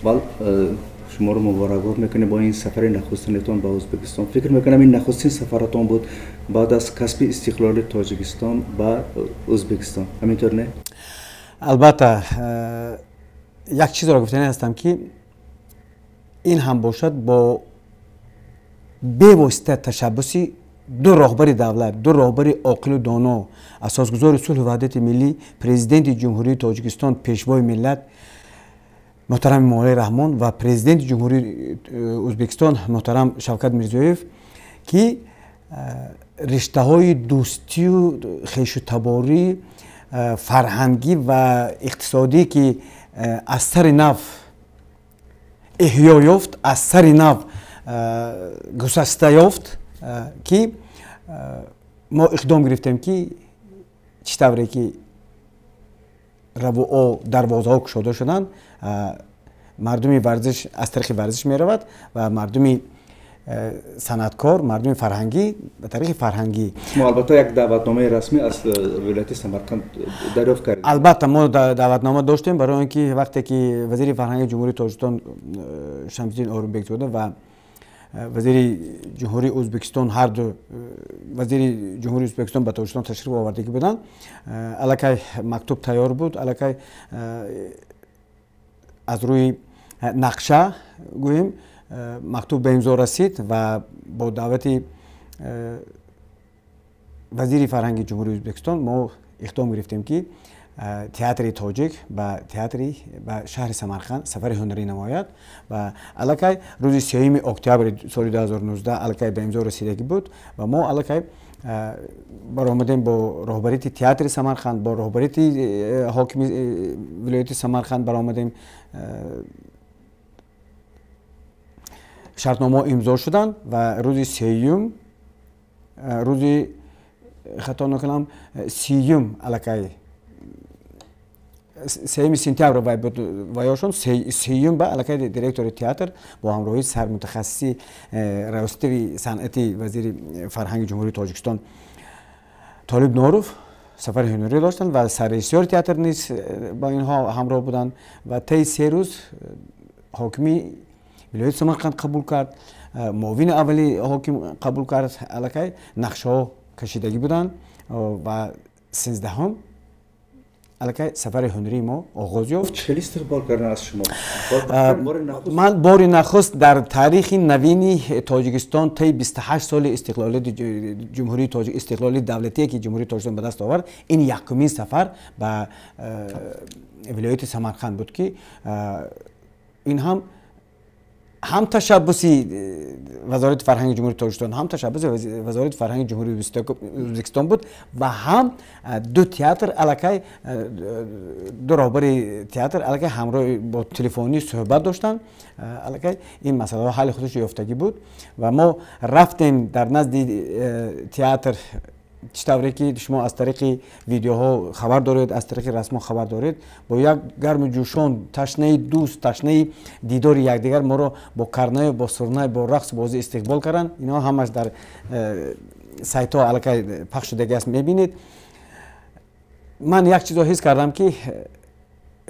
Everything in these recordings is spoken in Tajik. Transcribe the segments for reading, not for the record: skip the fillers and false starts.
Шуморо муборакбод мекунем бо ин сафари нахустинатон ба Ӯзбекистон. Фикр мекунам, ин нахустин сафаратон буд баъд аз касби истиқлоли Тоҷикистон ба Ӯзбекистон, ҳаминтавр не? Албатта, як чизро гуфтанӣ ҳастам, ки ин ҳам бошад бо бевосита ташаббуси ду роҳбари давлат, ду роҳбари оқилу доно, асосгузори сулҳу ваҳдати миллӣ, Президенти Ҷумҳурии Тоҷикистон, Пешвои миллат муҳтарам Эмомалӣ Раҳмон ва Президенти Ҷумҳурии Ӯзбекистон муҳтарам Шавкат Мирзиёев, ки риштаҳои дӯстию хешутаборӣ, фарҳангӣ ва иқтисодӣ, ки аз сари нав эҳё ёфт, аз сари нав гусаста ёфт, ки мо иқдом гирифтем, ки чӣ тавре ки равуо дарвозаҳо кушода шуданд, мардуми варзиш аз тариқи варзиш меравад ва мардуми санъаткор, мардуми фарҳангӣ ба тариқи фарҳангӣ. Шумо албатта як даъватномаи расмӣ аз вилояти Самарқанд дарёфт кардед. Албатта, мо даъватнома доштем, барои он ки вақте ки вазири фарҳанги Ҷумҳурии Тоҷикистон Шамсиддин Орумбекзода ва вазири Ҷумҳурии Ӯзбекистон, ҳарду вазири Ҷумҳурии Ӯзбекистон ба Тоҷикистон ташриф овардагӣ буданд, аллакай мактуб тайёр буд, аллакай аз рӯи нақша гӯем, мактуб ба имзо расид ва бо даъвати вазири фарҳанги Ҷумҳурии Ӯзбекистон мо иқдом гирифтем, ки театри тоҷик ба театри ба шаҳри Самарқанд сафари ҳунарӣ намояд. Ва аллакай рӯзи 3 октябри соли 2019 аллакай ба имзо расидагӣ буд ва мо аллакай баромадем бо роҳбарити театри Самарқанд, бо роҳбарити ҳокими вилояти Самарқанд баромадем. Шартномаҳо имзо шуданд ва рӯзи сеюм, рӯзи, хато накунам, 30-юм, аллакай 3 сентябр вай буд, ваёшон 30-юм ба аллакай директори театр бо ҳамроҳии сармутахассиси раёсати санъати вазири фарҳанги Ҷумҳурии Тоҷикистон Толиб Норов сафари ҳунарӣ доштанд ва саррежиссёри театр низ ба инҳо ҳамроҳ буданд. Ва таи 3 рӯз ҳокими вилояти Самарқанд қабул кард, муовини аввали ҳоким қабул кард. Аллакай нақшаҳо кашидагӣ буданд ва 13-ҳум аллакай сафари ҳунарии мо оғоз ёфт. Чӣ хеле истиқбол кардан аз шумо? Ман бори нахуст дар таърихи навини Тоҷикистон, таи 28 соли истиқлолияти ҷумҳурии Тоҷик, истиқлолияти давлатие, ки Ҷумҳурии Тоҷикистон ба даст овард, ин якумин сафар ба вилояти Самарқанд буд, ки ин ҳам ташаббуси Вазорати фарҳанги Ҷумҳурии Тоҷикистон, ҳам ташаббуси Вазорати фарҳанги Ҷумҳурии Ӯзбекистон буд ва ҳам ду театр аллакай, ду роҳбари театр аллакай ҳамроҳ бо телефонӣ суҳбат доштанд. Аллакай ин масъалаҳо ҳалли худаш ёфтагӣ буд ва мо рафтем дар назди театр. Чӣ тавре ки шумо аз тариқи видеоҳо хабар доред, аз тариқи расмҳо хабар доред, бо як гарму ҷӯшон, ташнаи дӯст, ташнаи дидори якдигар моро бо карнаю бо сурнай, бо рақсу бозӣ истиқбол карданд. Инҳо ҳамаш дар сайтҳо аллакай пахш шудагӣ аст, мебинед. Ман як чизо ҳис кардам, ки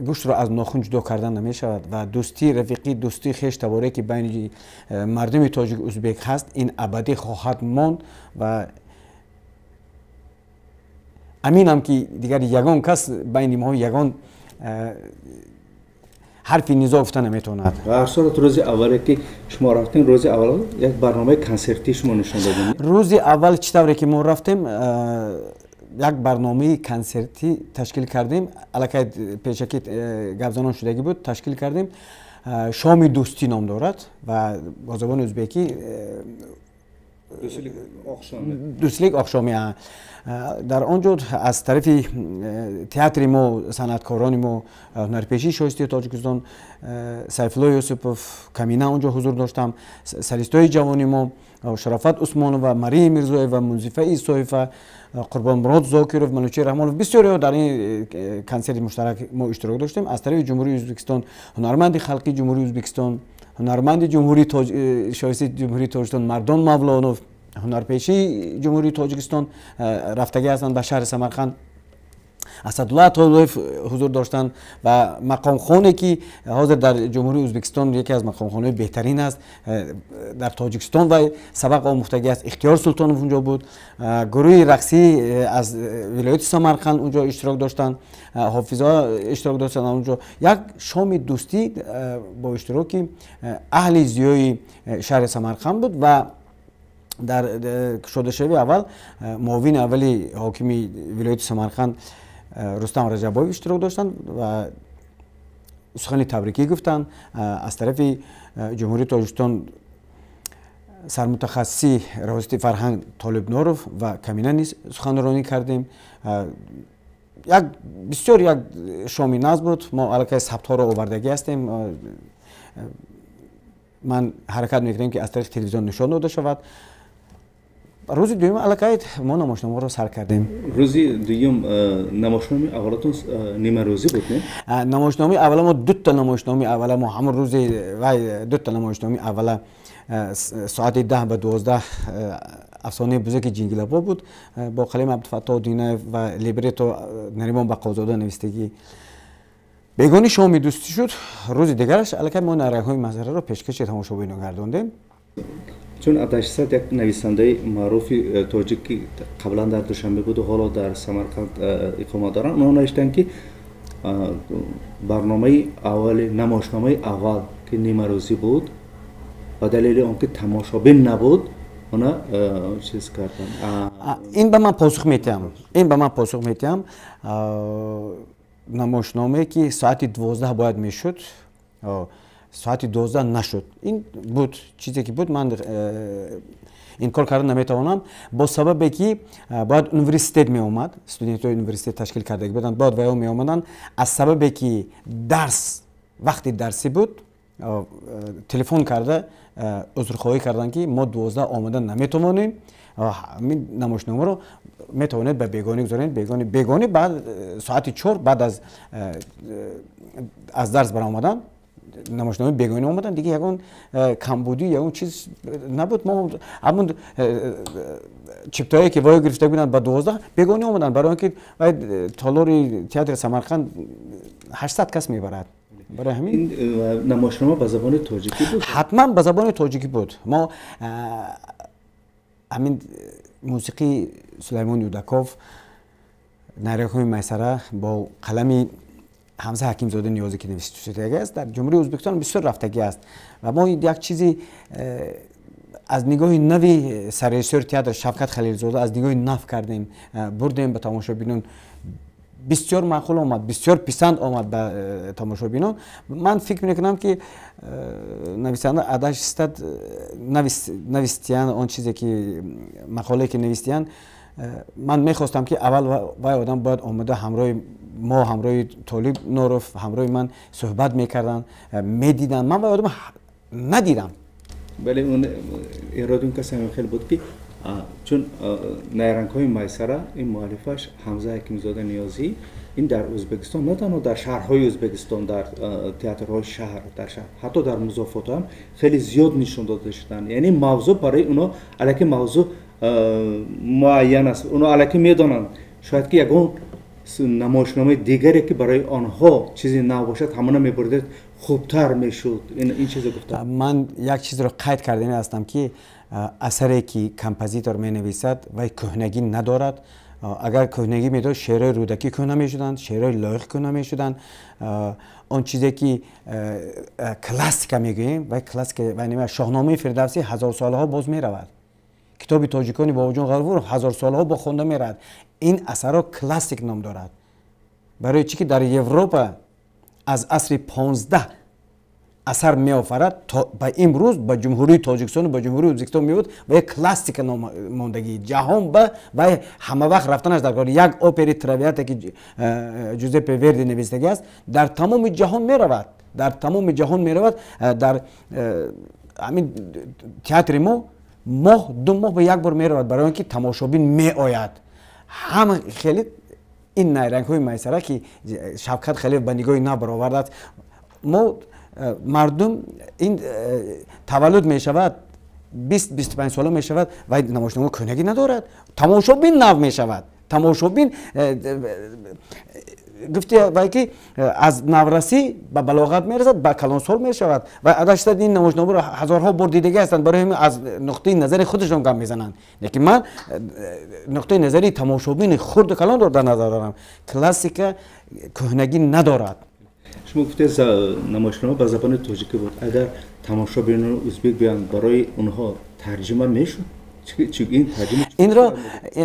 гӯштро аз нохун ҷудо кардан намешавад ва дӯстии рафиқӣ, дӯстии хештаворе, ки байни мардуми тоҷик, узбек ҳаст, ин абадӣ хоҳад монд. Ва аминам, ки дигар ягон кас байни мо ягон ҳарфи низо гуфта наметавонад. Ва ҳар сурат, рӯзи аввале ки шумо рафтем, рӯзи аввал як барномаи консертӣ шумо нишон додем. Рӯзи аввал, чӣ тавре ки мо рафтем, як барномаи консертӣ ташкил кардем. Аллакай пешакӣ гапзанон шудагӣ буд, ташкил кардем. «Шоми дӯстӣ» ном дорад ва бо забони ӯзбекӣ «Дӯстлик oqshomi». Дар он ҷо аз тарафи театри мо, санъаткорони мо, ҳунарпешии шоистаи Тоҷикистон Сайфулло Юсупов, Камина он ҷо ҳузур доштам, солистои ҷавони мо Шарофат Усмонова, Мария Мирзоева, Мунзифа Исоева, Қурбонмурод Зокиров, Манучер Раҳмонов, бисёриҳо дар ин консерти муштарак мо иштирок доштем. Аз тарафи Ҷумҳурии Ӯзбекистон ҳунарманди халқии Ҷумҳурии Ӯзбекистон, ҳунарманди ҷумҳурии шоистаи Ҷумҳурии Тоҷикистон Мардон Мавлонов, ҳунарпешии Ҷумҳурии Тоҷикистон рафтагӣ ҳастанд ба шаҳри Самарқанд. Асадулло Атоуллоев ҳузур доштанд ва мақомхоне, ки ҳозир дар Ҷумҳурии Ӯзбекистон яке аз мақомхонаҳои беҳтарин аст, дар Тоҷикистон ва сабақ омӯхтагӣ аст, Ихтиёр Султонов унҷо буд. Гурӯҳи рақсӣ аз вилояти Самарқанд унҷо иштирок доштанд, ҳофизҳо иштирок доштанд. Унҷо як шоми дӯстӣ бо иштироки аҳли зиёи шаҳри Самарқанд буд ва дар кушодашавии аввал муовини аввали ҳокими вилояти Самарқанд Рустам Раҷабоев иштирок доштанд ва сухани табрикӣ гуфтанд. Аз тарафи Ҷумҳурии Тоҷикистон сармутахассиси раёсати фарҳанг Толиб Норов ва Камина низ суханронӣ кардем. Як бисёр як шоми наз буд. Мо аллакай сабтҳоро овардагӣ ҳастем. Ман ҳаракат мекунем, ки аз тариқи телевизион нишон дода шавад. Рӯзи дуюм аллакай мо намоишномаро сар кардем. Рӯзи дуюм намоишномаи аввалатон нимарӯзӣ буд, не? Намоишномаи аввала мо дута намоишномаи аввала мо ҳамон рӯзи вай дута намоишномаи аввала соати 10 ба 12 афсонаи бузаки ҷингилабо буд бо қалами Абдуфаттоҳ Динаев ва либрето Наримон Бақозода навистагӣ. Бегони шоми дӯстӣ шуд. Рӯзи дигараш аллакай мо Найрангҳои Майсараро пешкаши тамошобинон гардондем. Чун Адашсад, як нависандаи маъруфи тоҷик, ки қаблан дар Душанбе буду ҳоло дар Самарқанд иқома доранд, онҳо навиштанд, ки барномаи аввали намоишномаи аввал, ки нимарӯзӣ буд, ба далели он ки тамошобин набуд, она чиз карданд. Ин ба ман посух метиҳам, ин ба ман посух метиҳам. Намоишномае, ки соати 12 бояд мешуд, соати 12 нашуд. Ин буд чизе, ки буд, ман инкор карда наметавонам. Бо сабабе ки бояд университет меомад, студентҳои университет ташкил кардаги буданд, бояд ваё меомаданд. Аз сабабе ки дарс вақти дарсӣ буд, телефон карда узрхоҳӣ карданд, ки мо 12 омада наметавонем, ҳамин намоишномаро метавонед ба бегонӣ гузоред. Бегонӣ, бегонӣ баъд соати 4 баъд аз дарс баромадан намоишномаи бегонӣ омадан. Дига ягон камбудӣ, ягон чиз набуд. Мо ҳамун чиптое, ки воё гирифта буданд, ба 12 бегонӣ омаданд, барои он ки толори театри Самарқанд 800 кас мебарад. Барои ҳамин. Намоишнома ба забони тоҷикӣ буд? Ҳатман ба забони тоҷикӣ буд. Мо ҳамин мусиқии Сулаймон Юдаков, Найрангҳои Майсара бо қалами Ҳамза Ҳакимзода Ниёзӣ, ки навиштагӣ аст, дар Ҷумҳурии Ӯзбекистон бисёр рафтагӣ аст ва мо як чизи аз нигоҳи нави саррежиссёри театр Шавкат Халилзода аз нигоҳи нав кардем, бурдем ба тамошобинон. Бисёр маъқул омад, бисёр писанд омад ба тамошобинон. Ман фикр мекунам, ки нависанда Адашстад навистиян, он чизе ки мақолае, ки навистиян, ман мехостам, ки аввал вай одам бояд омада ҳамроҳи мо, ҳамроҳи Толиб Норов, ҳамроҳи ман суҳбат мекарданд, медиданд. Ман вай одам надидам. Бале, он эроди он кас ҳамин хел буд, ки чун Найрангҳои Майсара, ин муаллифаш Ҳамза Ҳакимзода Ниёзӣ, ин дар Ӯзбекистон, на танҳо дар шаҳрҳои Ӯзбекистон, дар театрҳои шаҳр, дар шаҳр, ҳатто дар музофот ҳам хеле зиёд нишон дода шуданд. Яъне мавзӯъ барои оно аллакай мавзӯъ муайян аст, оно аллакай медонанд. Шояд ки ягон намоишномаи дигаре, ки барои онҳо чизи нав бошад, ҳамона мебурдед, хубтар мешуд. Ин чизе гуфтам. Ман як чизро қайд кардани ҳастам, ки асаре, ки композитор менависад, вай кӯҳнагӣ надорад. Агар кӯҳнагӣ медошт, шеърҳои Рӯдакӣ кӯҳна мешуданд, шеърҳои Лоиқ кӯҳна мешуданд. Он чизе, ки классика мегӯем, вай классика вай нема. Шоҳномаи Фирдавсӣ ҳазорсолаҳо боз меравад, китоби тоҷикони Бобоҷон Ғафуров ҳазорсолаҳо бо хонда меравад. Ин асарҳо классик ном дорад. Барои чӣ ки дар Европа аз асри 15 асар меофарад, то ба имрӯз ба Ҷумҳурии Тоҷикистону ба Ҷумҳурии Ӯзбекистон меояд ва як классика мондагӣ ҷаҳон ба вай ҳама вақт рафтанаш дар кор. Як опери Травиата, ки Ҷузеппе Верди навистагӣ аст, дар тамоми ҷаҳон меравад, дар тамоми ҷаҳон меравад. Дар ҳамин театри мо моҳ, 2 моҳ ба як бор меравад, барои он ки тамошобин меояд. Ҳама хеле ин Найрангҳои Майсара, ки Шавкат Халилов ба нигоҳи нав баровардааст, мо мардум ин таваллуд мешавад, 20-25 сола мешавад, вай намоишнома кӯҳнагӣ надорад, тамошобин нав мешавад. Тамошобин гуфти вай ки аз наврасӣ ба балоғат мерасад, ба калонсол мешавад ва адашта ин намоишномаро ҳазорҳо бор дидагӣ ҳастанд, барои ҳамин аз нуқтаи назари худашон гап мезананд. Лекин ман нуқтаи назари тамошобини хурду калонро дар назар дорам. Классика кӯҳнагӣ надорад. Шумо гуфтед, намоишнома ба забони тоҷикӣ буд. Агар тамошобинони ӯзбек биёянд, барои онҳо тарҷима мешуд? Инро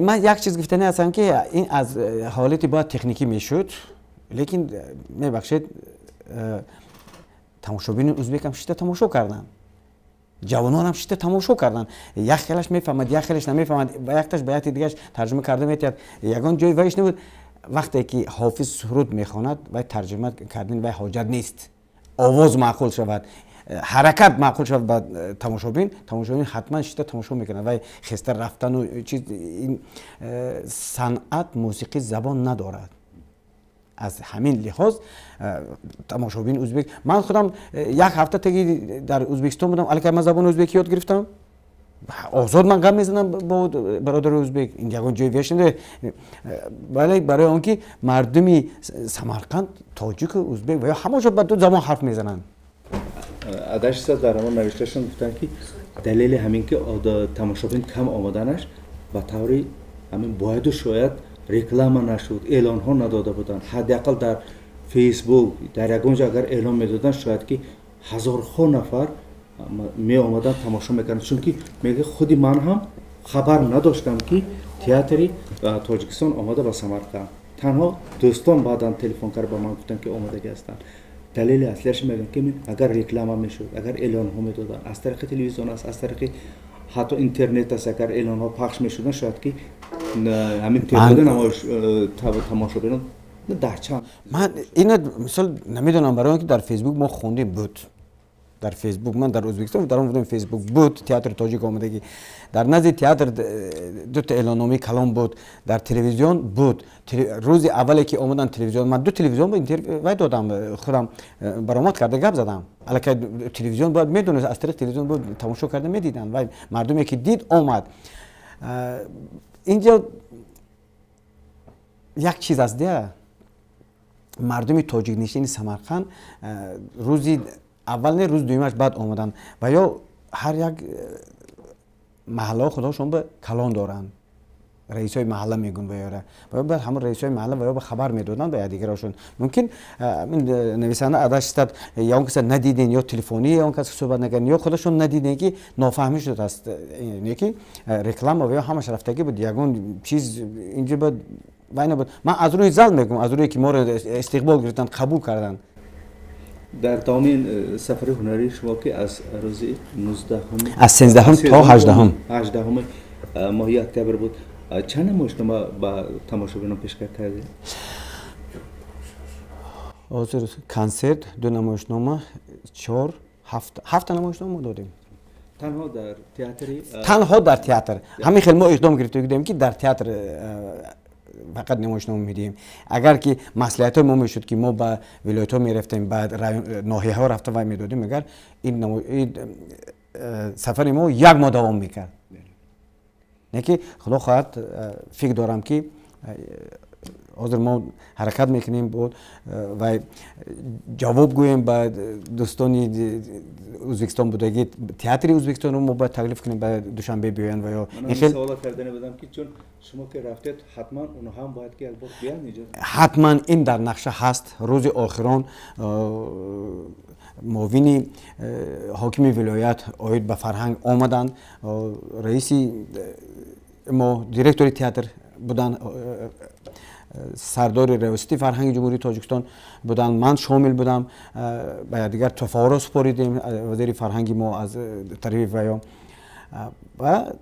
ман як чиз гуфтанӣ ҳастам, ки ин аз ҳолати бояд техникӣ мешуд, лекин мебахшед, тамошобини ӯзбекам шита тамошо карданд, ҷавононам шита тамошо карданд. Як хелаш мефаҳмад, як хелаш намефаҳмад, ба якташ ба якти дигараш тарҷума карда метиҳад. Ягон ҷои вайш набуд. Вақте ки ҳофиз суруд мехонад, вай тарҷума кардани вай ҳоҷат нест. Овоз маъқул шавад, ҳаракат маъқул шавад ба тамошобин, тамошобин ҳатман шита тамошо мекунад. Вай хеста рафтану чиз, ин санъат, мусиқӣ забон надорад. Аз ҳамин лиҳоз тамошобини ӯзбек, ман худам як ҳафта теги дар Ӯзбекистон будам, аллакай ман забони ӯзбекӣ ёд гирифтам. Озод ман гап мезанам бо бародари ӯзбек, ин ягон ҷои веш надорад. Бале, барои он ки мардуми Самарқанд тоҷику ӯзбек ва ё ҳамаҷо ба ду забон ҳарф мезананд. Адашиса дар ҳамон навишташон гуфтанд, ки далели ҳамин ки тамошобин кам омаданаш ба таври ҳамин бояду шояд реклама нашуд, эълонҳо надода буданд. Ҳадди ақал дар Фейсбук, дар ягон ҷо агар эълон медоданд, шояд ки ҳазорҳо нафар меомаданд, тамошо мекарданд. Чунки мега, худи ман ҳам хабар надоштам, ки театри Тоҷикистон омада ба Самарқанд. Танҳо дӯстон баъдан телефон кард ба ман, гуфтанд, ки омодагӣ ҳастанд. Далели аслиаш мегӯям, ки агар реклама мешуд, агар эълонҳо медоданд, аз тариқи телевизион аст, аз тариқи ҳатто интернет аст, агар эълонҳо пахш мешуданд, шояд ки ҳамин теъдоди намоиш тамошобинон даҳчанд. Ман ина мисол намедонам, барои он ки дар Фейсбук мо хондем, буд. Дар Фейсбук, ман дар Ӯзбекистон дар он будам, Фейсбук буд, театри тоҷик омадагӣ. Дар назди театр дута эълонномаи калон буд, дар телевизион буд. Рӯзи аввале ки омадан телевизион, ман ду телевизион вай додам, худам баромад карда гап задам. Аллакай телевизион бояд медонист, аз тариқи телевизион буд, тамошо карда медиданд. Вай мардуме ки дид, омад. Инҷо як чиз аст, дия, мардуми тоҷикнишини Самарқанд рӯзи аввал не, рӯзи дуюмаш баъд омаданд. Ва ё ҳар як маҳаллаҳо худошон ба калон доранд, раисои маҳалла мегӯн ва ёра, ва баъд ҳамон раисои маҳалла ва ё ба хабар медоданд ба якдигарашон. Мумкин нависанда адашистад, ё он каса надиден, ё телефонӣ ё он кас суҳбат накарден, ё худашон надиден, ки нофаҳмӣ шудааст. Не ки реклама ва ё ҳамаш рафтагӣ буд, ягон чиз инҷо ба вай набуд. Ман аз рӯи зал мегӯям, аз рӯе ки моро истиқбол гирифтанд, қабул карданд. Дар давоми сафари ҳунарии шумо, ки аз рӯзи 19-ум, аз 13-ум то 18-ум, 18-уми моҳи октябр буд, чанд намоишнома ба тамошобинон пешкаш кардед? Ҳозир консерт, ду намоишнома, чор, ҳафт, ҳафта намоишнома додем. Танҳо дар театри? Танҳо дар театр. Ҳамин хел мо иқдом гирифта будем, ки дар театр фақат намоишнома медиҳем. Агар ки маслиҳатҳои мо мешуд, ки мо ба вилоятҳо мерафтем, ба ноҳияҳо рафта вай медодем, агар ин сафари мо як моҳ давом мекард. Не ки худо хоҳад, фикр дорам, ки ҳозир мо ҳаракат мекунем ва ҷавоб гӯем ба дӯстони Ӯзбекистон будагӣ, театри Ӯзбекистонро мо бояд таклиф кунем, ба Душанбе биёянд ва ё ин хел савола кардане будам, ки чун шумо ки рафтед, ҳатман онҳо ҳам бояд ки як бор биёянд инҷо. Ҳатман ин дар нақша ҳаст. Рӯзи охирон муовини ҳокими вилоят оид ба фарҳанг омаданд, раиси мо, директори театр буданд, сардори риёсати фарҳанги Ҷумҳурии Тоҷикистон буданд, ман шомил будам. Ба якдигар туҳфаҳоро супоридем, вазири фарҳанги мо аз тарафи ваё, ва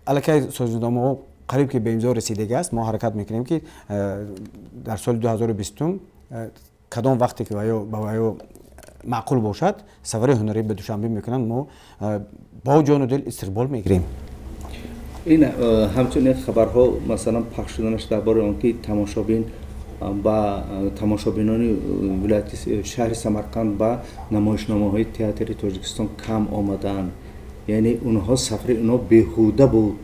аллакай созишномаҳо қариб ки ба имзо расидагӣ аст. Мо ҳаракат мекунем, ки дар соли 2020, кадом вақте ки ба ваё маъқул бошад, сафари ҳунарӣ ба Душанбе мекунанд, мо бо ҷону дил истиқбол мегирем. Ин ҳамчунин хабарҳо, масалан, пахш шуданаш дар бораи он ки тамошобин ба тамошобинони вилояти шаҳри Самарқанд ба намоишномаҳои театри Тоҷикистон кам омадаанд, яъне онҳо сафари онҳо беҳуда буд,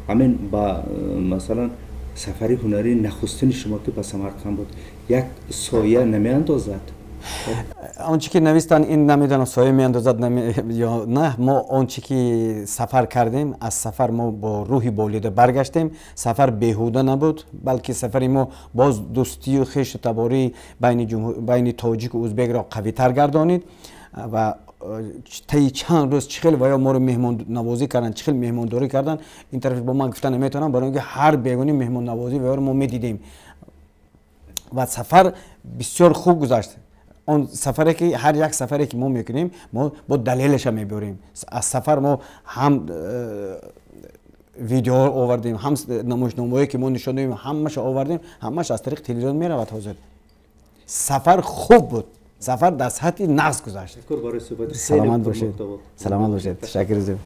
ҳамин ба масалан Сафари ҳунарии нахустини шумо, ки ба Самарқанд буд, як соя намеандозад? Он чӣ ки навистанд, ин намедонам, соя меандозад ё на. Мо он чӣ ки сафар кардем, аз сафар мо бо рӯҳи болида баргаштем. Сафар беҳуда набуд, балки сафари мо боз дӯстию хешу табории байни тоҷику узбекро қавитар гардонид. Ва таи чанд рӯз чӣ хел ваё моро меҳмоннавозӣ карданд, чӣ хел меҳмондорӣ карданд, ин тараф бо ман гуфта наметавонам, барои ин ки ҳар бегони меҳмоннавозӣ ваёро мо медидем. Ва сафар бисёр хуб гузашт. Он сафаре ки, ҳар як сафаре ки мо мекунем, мо бо далелаша мебиёрем. Аз сафар мо ҳам видео овардем, ҳам намоишномаҳое ки мо нишон додем, ҳамаша овардем, ҳамааш аз тариқи телевизион меравад. Ҳозир сафар хуб буд, сафар дар сатҳи нағз гузашт. Саломат бошед, саломат бошед, ташаккур.